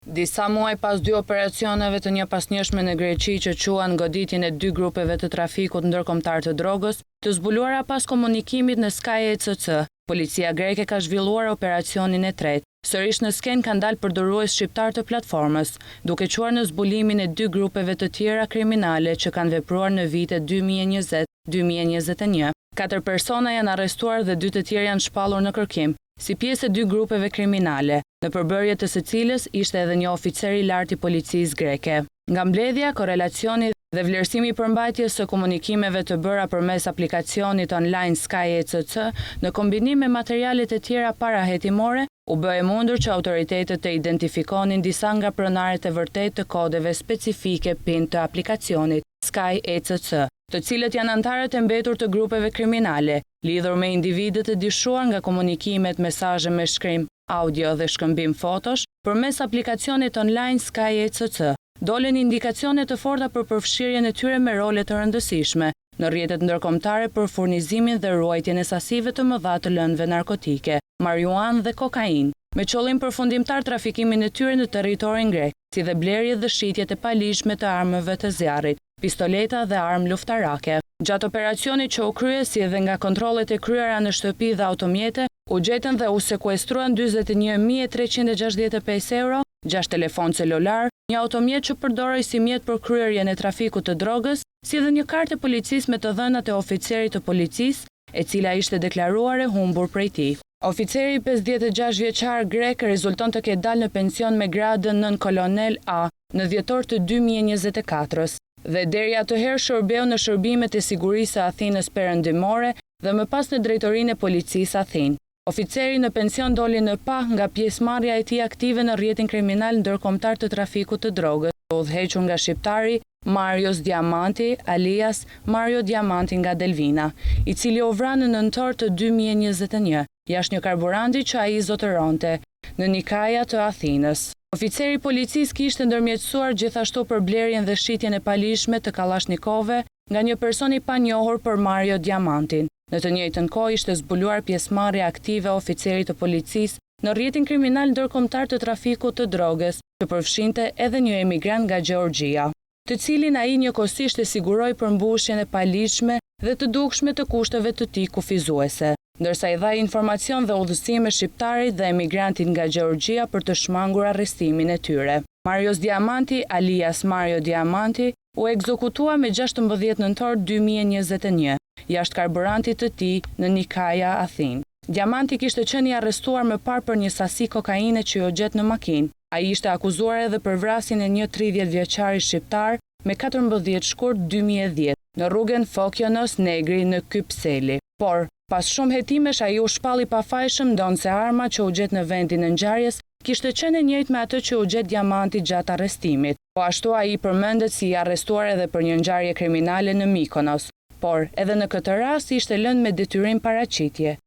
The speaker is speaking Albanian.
Disa muaj pas dy operacioneve të njëpasnjëshme në Greqi që çuan goditjen e dy grupeve të trafikut ndërkombëtar të drogës, të zbuluara pas komunikimit në Sky ECC, policia greke ka zhvilluar operacionin e tretë. Sërish në skenë kanë dalë përdorues shqiptarë të platformës, duke çuar në zbulimin e dy grupeve të tjera kriminale që kanë vepruar në vitet 2020, 2021. Katër persona janë arrestuar dhe dy të tjerë janë shpallur në kërkim, si pjesë e dy grupeve kriminale, në përbërje të së cilës ishte edhe një oficer i lartë i policisë greke. Nga mbledhja, korrelacioni dhe vlerësimi i përmbajtjes së komunikimeve të bëra përmes aplikacionit online Sky ECC, në kombinim me materialet e tjera parahetimore, u bë e mundur që autoritetet të identifikonin disa nga pronarët e vërtetë të kodeve specifike PIN të aplikacionit Sky ECC, të cilët janë anëtarët e mbetur të grupeve kriminale, lidhur me individët e dyshuar nga komunikimet, mesazhe me shkrim, audio dhe shkëmbim fotosh, përmes aplikacionit online Sky ECC. Dolën indikacione të forta për përfshirjen e tyre me role të rëndësishme në rrjetet ndërkombëtare për furnizimin dhe ruajtjen e sasive të mëdha të lëndëve narkotike, marijuanë dhe kokainë, me qëllim përfundimtar trafikimin e tyre në territorin grek, si dhe blerjet dhe shitjet e paligjshme të armëve të zjarrit, pistoleta dhe armë luftarake. Gjatë operacionit që u krye, si edhe nga kontrollet e kryera në shtëpi dhe automjete, u gjetën dhe u sekuestruan 41.365 euro, 6 telefon celular, një automjet që përdorej si mjet për kryerjen e trafikut të drogës, si dhe një kartë e policisë me të dhënat e oficerit të policisë, e cila ishte deklaruar e humbur prej tij. Oficeri 56 vjeçar grek rezulton të ketë dalë në pension me gradën nën kolonel A në dhjetor të 2024-s dhe deri atëherë shërbeu në shërbimet e sigurisë së Athinës Perëndimore dhe më pas në drejtorinë e policisë Athinë. Oficeri në pension doli në pah nga pjesëmarrja e tij aktive në rrjetin kriminal ndërkombëtar të trafikut të drogës, të udhëhequr nga shqiptari Marios Diamanti, alias Mario Diamanti nga Delvina, i cili u vra në nëntor të 2021, jashtë një karburanti që ai zotëronte në Nikaja të Athinës. Oficeri i policisë kishte ndërmjetësuar gjithashtu për blerjen dhe shitjen e paligjshme të kallashnikove nga një person i panjohur për Mario Diamantin. Në të njëjtën kohë ishte zbuluar pjesëmarrja aktive e oficerit të policisë në rrjetin kriminal ndërkombëtar të trafikut të drogës, që përfshinte edhe një emigrant nga Gjeorgjia, të cilin ai njëkohësisht e siguroi përmbushjen e paligjshme dhe të dukshme të kushteve të tij kufizuese, ndërsa i dha informacion dhe udhëzime shqiptarit dhe emigrantit nga Gjeorgjia për të shmangur arrestimin e tyre. Marios Diamanti, alias Mario Diamanti, u ekzekutua me 16 nëntor 2021, jashtë karburantit të tij në Nikaja, Athinë. Diamanti kishte qenë i arrestuar më parë për një sasi kokaine që iu gjet në makinë. Ai ishte akuzuar edhe për vrasjen e një 30 vjeçari shqiptar me 14 shkurt 2010 në rrugën Fokionos Negri në Kypseli. Por, pas shumë hetimesh ai u shpall i pafajshëm ndonëse arma që u gjet në vendin e ngjarjes kishte qenë e njëjtë me atë që u gjet Diamanti gjatë arrestimit. Po ashtu ai përmendet si i arrestuar edhe për një ngjarje kriminale në Mykonos, por edhe në këtë rast ishte lënë me detyrim paraqitje.